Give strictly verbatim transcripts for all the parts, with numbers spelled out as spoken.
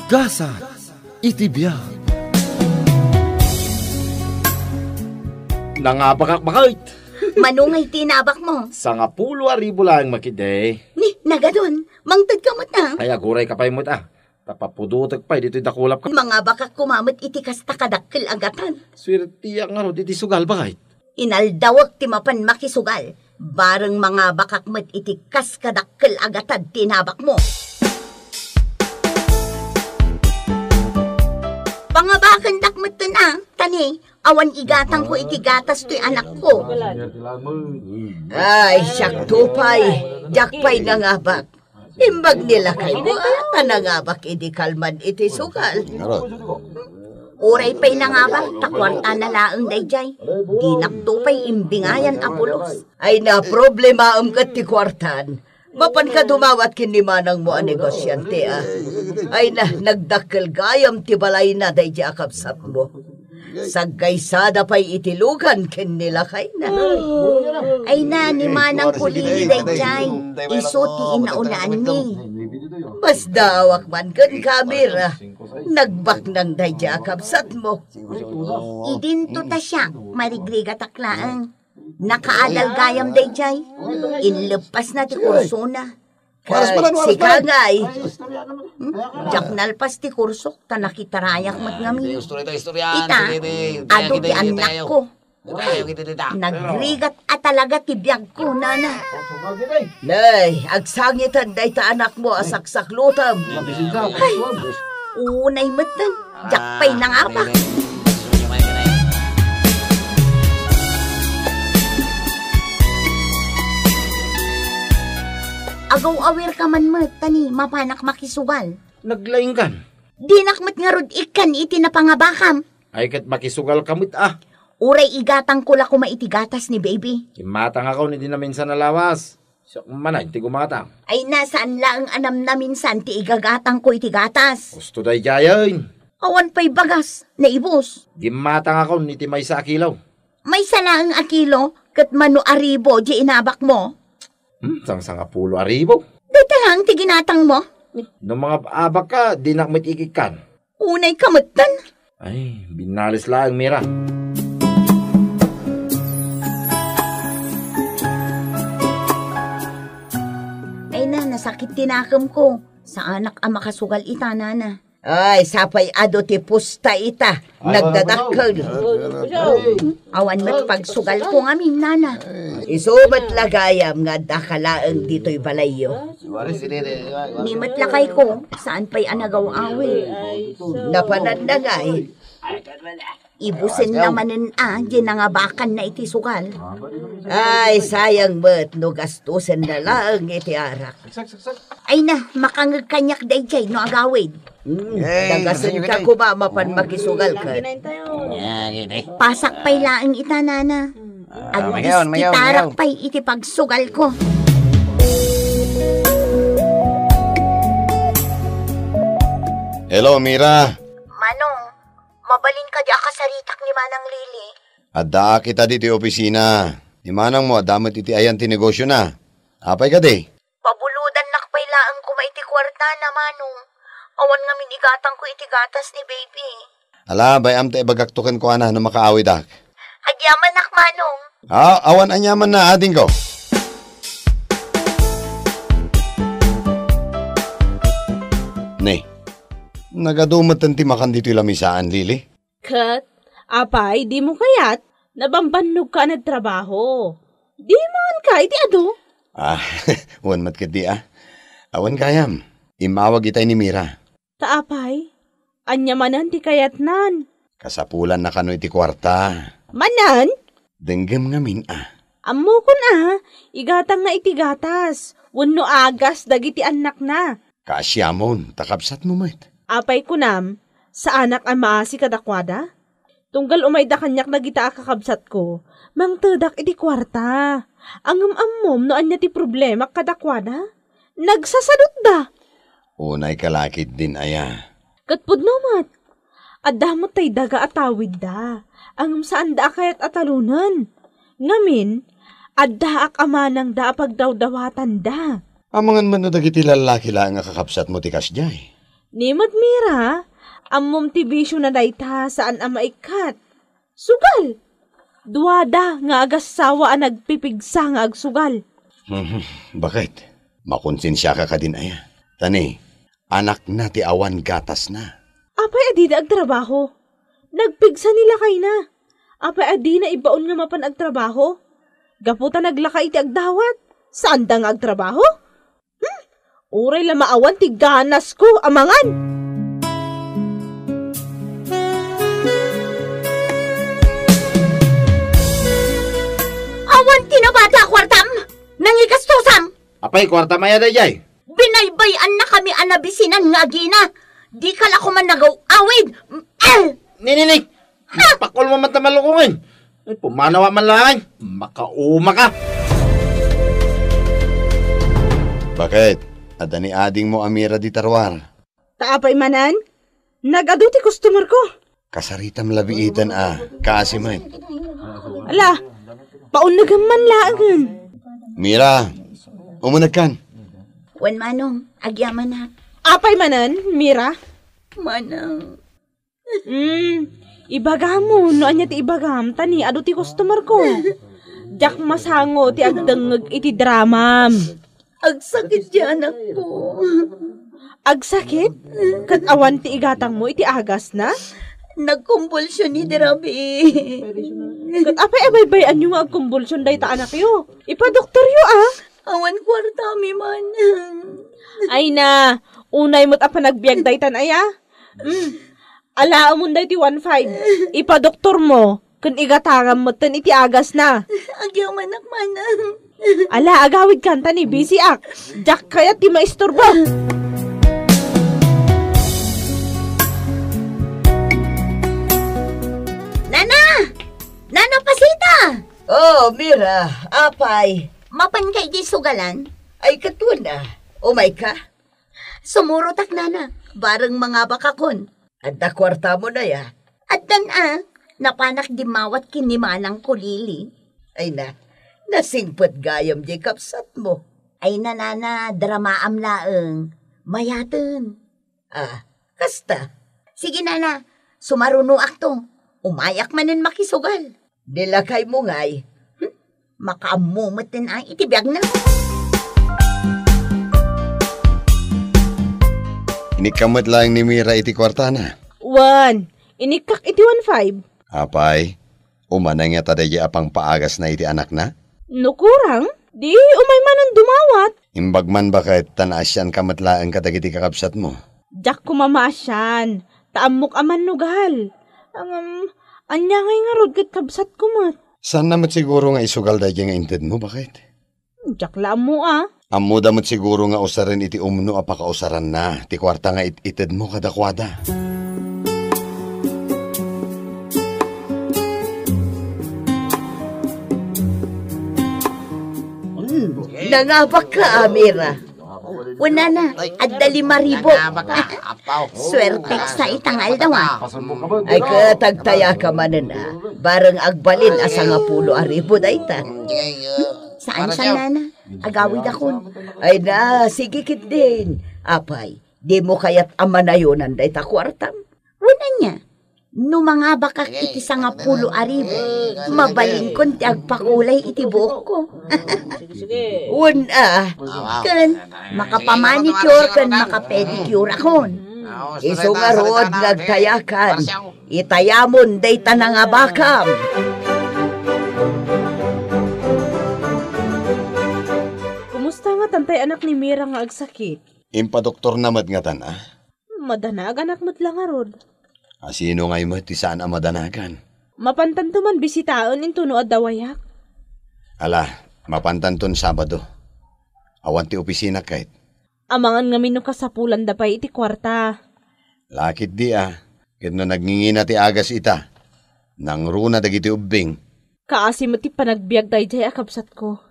Gasat iti biag. Nangabakak, bakit? Mano nga iti inabak mo? Sangapulo a ribu laeng makidi. Ni, nagadon. Mangted ka met, ah. Ay, aguray ka pay met, ah. Tapapudotek pay ditoy dakulap ka. Mangabakak koma met iti kasta kadakkel a gatad. Suertiak ngarud iti sugal, bakit? Inaldawek ti mapan makisugal, bareng mangabakak met iti kas kadakkel a gatad ti inabak mo. Pangabakendak metten a, tani, awan igatangko iti gatas toy anakko. Ay, siakto pay, diak pay nangabak. Imbag ni lakaymo, a, ta nangabak idi kalman iti sugal. Ngarud. Uray pay nangabak, ta kuartana laeng daydiay. Dinakto pay imbingayan a pulos. Ay na, problemaem ket ti kuartan. Mapanka dumawat ken ni manangmo a negosiante, a. Ay na, nagdakkel gayam ti balayna daydiay a kabsatmo. Saggaysada pay iti lugan ken ni lakayna. Ay na, ni manangko Lili daydiay, isu ti inaunaan mi. Masdaawak man ken kamera. Nagbaknang daydiay a kabsatmo. Idinto ta siak, marigrigatak laeng. Nakaadal gayam daydiay. Inleppasna ti kursona. Waras pa lang, waras pa lang. Sika ngay. Hmm? Diak nalpas ti kursok, ta nakitarayak met ngamin. Ita, adu ti annakko. Nagrigat a talaga ti biagko, nana. Nay, agsangiten dayta anakmo a saksaklutem. Ay, unay metten. Diak pay nangabak. Agaw-awir ka man met, tani, mapanak makisugal. Naglaingkan. Dinak met ngarud ikkan iti napangabakam. Ay, ket makisugal ka met, a. Uray igatangko la koma iti gatas ni baby. Immatangakon idi naminsan a lawas. Siak manen ti gumatang. Ay na, saan laeng a namnaminsan ti igagatangko iti gatas. Husto daydiayen. Awan pay bagas, naibus. Gimmatangakon iti maysa a kilo. Maysa laeng a kilo, ket mano a ribu di inabakmo? Hmm, sangsangapulo a ribu. Dayta laeng ti ginatangmo? No mangab-abak ka, dinak met ikkan. Unay ka metten. Ay, binnalis laeng, Mira. Ay na, nasakit ti nakemko. Saanak a makasugal ita, nana. Ay, sapay adu ti pusta ita. Nagdadakkel. Awan met pagsugalko ngamin, nana. Isu met la gayam nga adda ka laeng ditoy balayyo. Ni met lakayko, saan pay a nagaw-awir. Napananna ngay. Ibusenna manen a, di nangabakanna iti sugal. Ay, sayang met no gastusenna laeng iti arak. Ay na, makangeg kaniak daydiay no agawid. Hmm, dagasen ka koma mapan makisugal ket. Pasak pay laeng ita, nana. Agdiskitarak pay iti pagsugalko. Hello, Mira. Manong, mabalin kadi a kasaritak ni Manang Lili? Addaak ita ditoy opisina. Ni manangmo adda met iti ayan ti negosiona. Apay kadi? Pabulodannak pay laeng koma iti kuartana, Manong. Awan ngamin igatangko iti gatas ni baby. Ala, bay-am ta ibagakto kenkuana no makaawidak. Agyamanak, Manong. Ah, awan aniamanna, adingko. Ne, nagadu metten ti makan ditoy lamisaan, Lili? Ket, apay, dimo kayat? Nabambannog ka a nagtrabaho. Dimanka iti adu? Ah, wen met ketdi, a. Awan gayam. Immawag itay ni Mira. Ta apay, ania manen ti kayatnan? Kasapulanna kano iti kuarta. Manen? Denggem ngamin, a. Ammokon, a, igatangna iti gatas, wenno agas dagiti annakna. Kaasiamon, ta kabsatmo met. Apay kunam, saanak a maasi kadakuada? Tunggal umayda kaniak dagita a kakabsatko, mangtedak iti kuarta. Ngem ammom no ania ti problemak kadakuada? Nagsasadutda. Unay ka la ketdin aya. Ket pudno met. Adda met tay daga a tawidda, ngem saanda a kayat a talonen. Ngamin, addaak a manangda a pagdawdawatanda. Amangan met no dagiti lallaki laeng a kakabsatmo ti kasdiay. Ni met Mira, ammom ti bisiona dayta, saan a maikkat. Sugal! Duada nga agassawa a nagpipigsa nga agsugal. Baket, makonsensiaka kadin aya? Ta ni, anakna ti awan gatasna. Apay a dida agtrabaho? Nagpigsa ni lakayna. Apay a dina ibaon nga mapan agtrabaho? Gapu ta naglaka iti agdawat, saanda nga agtrabaho? Hmm? Uray la maawan ti ganasko a mangan. Awan ti nabati a kuartam! Nangigastusam! Apay, kuarta maya dayjay? Binaybay-annakami a nabisinan nga agina. Dika la koma nagaw-awid. Nininik! Pakol mo man ta malukongen. Ay, pumanawa man lang. Makauma ka. Baket, adda ni adingmo a Mira dita ruar? Ta apay manen? Nagadu ti customer ko. Kasaritam labiitan a, kaasi met. Ala, paunegem man laengen. Mira, umunegkan. Wen, Manong, agyamanak. Apay manen, Mira? Manang. Hmm, ibagam no ania ti ibagam, ta ni adu ti customer ko. Diak masango ti agdengngeg iti dramam. Agsakit ti anakko. Agsakit? Ket awan ti igatangmo iti agasna? Nagkumbulsion iti rabii. Ket apay a baybay-anyo nga agkumbulsion dayta anakyo? Ipadoktoryo, a? Awan kuartami man. Ay na, unay met a panagbiag daytan aya? Mm. Alaamon daytoy one five. Ipadoktormo, ken igatangam metten iti agasna. Agyamanak, Manang. Ala, agawidkan ta ni bisiak. Diak kayat ti maisturbo. Nana! Nana Pasita! Oh, Mira, apay. Mapanka iti sugalan? Ay, ket wen a. Umayka? Sumurotak, Nana. Bareng mangabakakon. Adda kuartamo daya? Addan a. Napanak dimmawat ken ni Manang Kulili. Ay na, nasingpet gayam diay kabsatmo. Ay na, Nana, dramaam laeng. Mayaten. Ah, kasta. Sige, Nana, sumarunoakto. Umayak manen makisugal. Di lakaymo ngay. Hmm? Makaammo metten a iti biagna. Inikka met laeng ni Mira iti kuartana? Wen, inikkak iti one five. Apay, umana ngata daydiay a pangpaagasna iti anakna? No kurang, di umay manen dumawat. Imbag man baket ta naasianka met laeng kadagiti kakabsatmo. Diak koma maasian, ta ammok a mannugal. Ngem, ania ngay ngarud ket kabsatko met? Saanna met siguro nga isugal daydiay nga intedmo, baket? Diak la ammo a. Ammoda met siguro nga usaren iti umno a pakausaranna ti kuarta nga it-itedmo kadakuada. Nangabakka, Amira. Wen, Nana, adda lima ribu. Suertek sa ita nga aldaw, a. Ay, ket agtayaka manen, a. Bareng agbalin a sangapulo a ribu dayta. Saan, saan, Nana? Agawidakon. Ay na, sige ketdin. Apay, dimo kayat a manayonan dayta kuartam? Wen, ania? No mangabakak iti sangapulo a ribu, mabalinkon ti agpakulay iti buokko. Wen a, ken makapamanicure ken makapedicure akon. Isu ngarud nga agtayakan, itayamon dayta nangabakam. Kumusta ngatan tay anak ni Mira nga agsakit? Impadoktorna met ngatan, a? Madanag, anak, met la ngarud. A, sino ngay met ti saan a madanagan? Mapantanto man bisitaen intono adda wayak. Ala, mapantanton Sabado. Awan ti opisina ket. Amangan ngamin no kasapulanda pay iti kuarta. Lakit di a, ket no nagngingina ti agas ita, nangruna dagiti ubbing. Kaasi met ti panagbiag daydiay a kabsatko.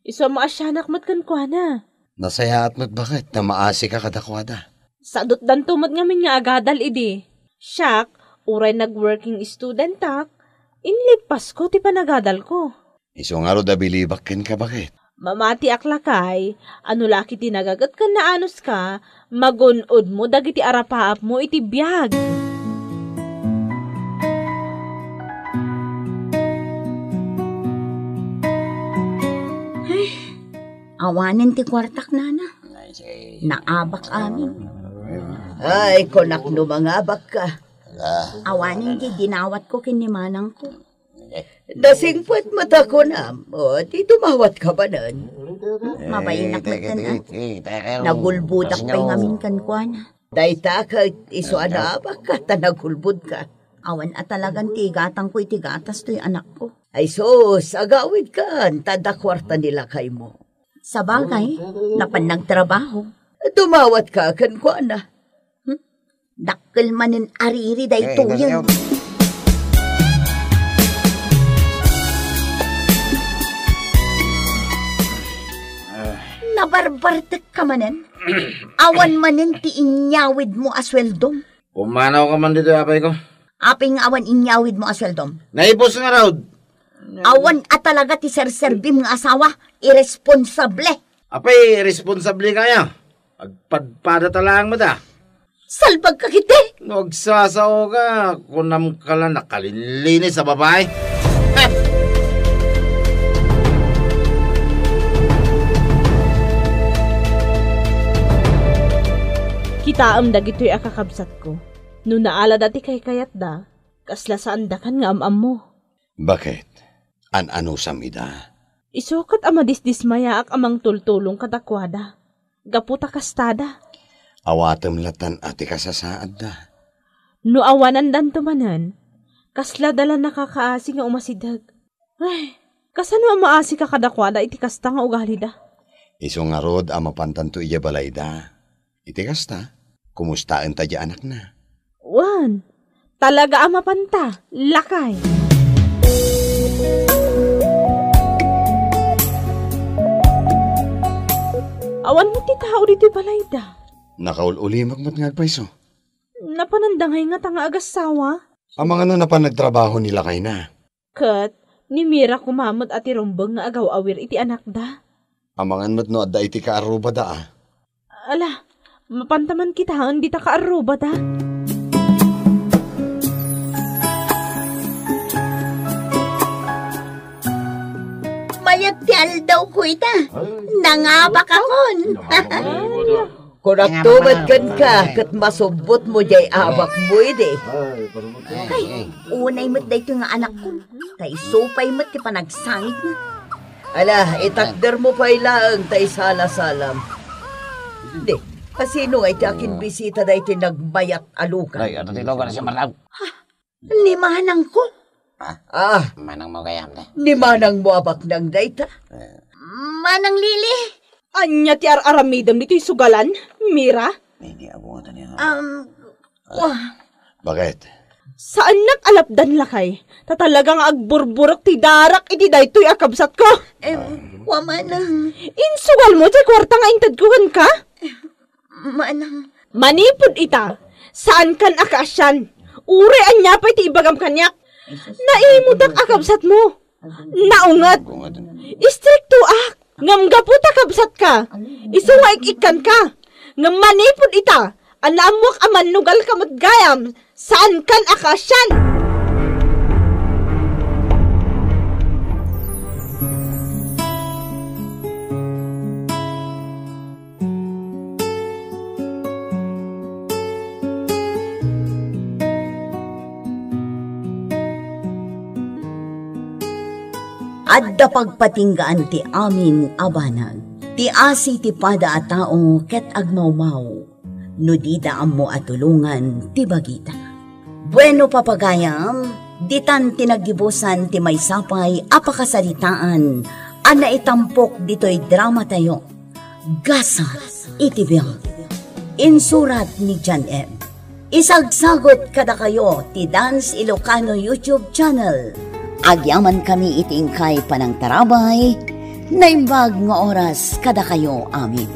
Isu a maasianak met kenkuana. Nasayaat met baket ta maasika kadakuada. Sadutdanto met ngamin nga agadal idi. Siak, uray nag-working studentak, inlippasko ti panagadalko. Isu ngarud a bilibak kenka baket. Mamatiak, lakay, a no la ketdi nagaget ken naanuska, magun-odmo dagiti arapaapmo iti biag. Ay, awanen ti kuartak, nana. Naabak amin. Ay, kunak no mangabakka. Awanen ti dinawatko ken ni manangko. Nasingpet met a kunam, o, ti dumawatka manen. Mabainak met ken, ah. Nagulbodak pay ngamin kenkuana. Dayta ket isu a naabakka ta nagulbodka. Awan a talagan ti igatangko iti gatas toy anakko. Ay sus, agawidkan, ta adda kuarta ni lakaymo. Sabagay, napan nagtrabaho. Dumawatka kenkuana. Hmm? Dakkel manen a riri daytoyen. Nabarbartekka manen. Awan manen ti inyawidmo a sueldom. Pumanawka man ditoy, apay ko. Apay nga awan inyawidmo a sueldom? Naipos ngarud. Awan a talaga ti serserbim nga asawa, irresponsable. Apay, irresponsable kaya? Agpadpadata laeng met a. Salbagka ketdi! No agsasaoka, kunamka la nakalinlinis a babai. Heh! Kitaem dagitoy a kakabsatko. No naalada ti kaykayatda, kasla saandakan nga am-ammo. Baket? An-anusam ida? Isu ket a madisdismayaak a mangtultulong kadakuada, gapu ta kastada. Awatem latta ti kasasaadda. No awanandanto manen, kasla da la nakakaasi nga umasideg. Ay, kasano a maasika kadakuada iti kasta nga ugalida? Isu ngarud a mapantanto idiay balayda. Iti kasta, kumustaenta diay anakna? Wen, talaga a mapanta, lakay. Awan met ti tao ditoy balayda. Nakaul-ulimek met nga agpayso. Napananda ngay ngata nga agassawa? Amangan no napan nagtrabaho ni lakayna? Ket ni Mira koma met a ti rumbeng nga agaw-awir iti anakda. Amangan met no adda iti kaarrubada a. Ala, mapanta man kitaen dita kaarrubada. Mayat ti aldawko ita. Nangabakakon. Kunakto met kenka ket masubbotmo diay abakmo idi. Ay, unay met daytoy nga anakko. Ta isu pay met ti panagsangitna. Ala, itakdermo pay laeng ta isalasalam. Di, kasino nga iti akinbisita daytoy nagmayat a lugan? Ay, adda ti lugan a simmaraw. Ni manangko. Ah, manangmo gayam, te. Ni manangmo a baknang dayta. Manang Lili. Ania ti ar-aramidem ditoy sugalan, Mira? Ay, di abungatan niya. Um, wah. Bakit? Saannak a lapdan, lakay. Ta talaga nga agburburek ti darak iti daytoy a kabsatko. Em, kua manang. Insugalmo ti kuarta nga intedko kenka? Manang. Manipud ita, saankan a kaasian. Uray ania pay ti ibagam kaniak. Naimutak a kabsatmo. Naunget. Istriktoak. Ngem gapu ta kabsatka, isu nga ik-ikkanka. Ngem manipud ita, a naammoak a mannugalka met gayam, saankan a kaasian. Adda pagpatinggaan ti amin a banag. Ti asi ti pada a tao ket agmawmaw no dida ammo a tulongan ti bagida. Bueno, papagayam, ditan ti naggibusan ti maysa pay a pakasaritaan a naitampok ditoy dramatayo, Gasat iti Biag. Insurat ni John M. Isagsagut kadakayo ti Dance Ilocano YouTube channel. Agyamankami iti inkay panangtarabay, naimbag nga oras kadakayo amin.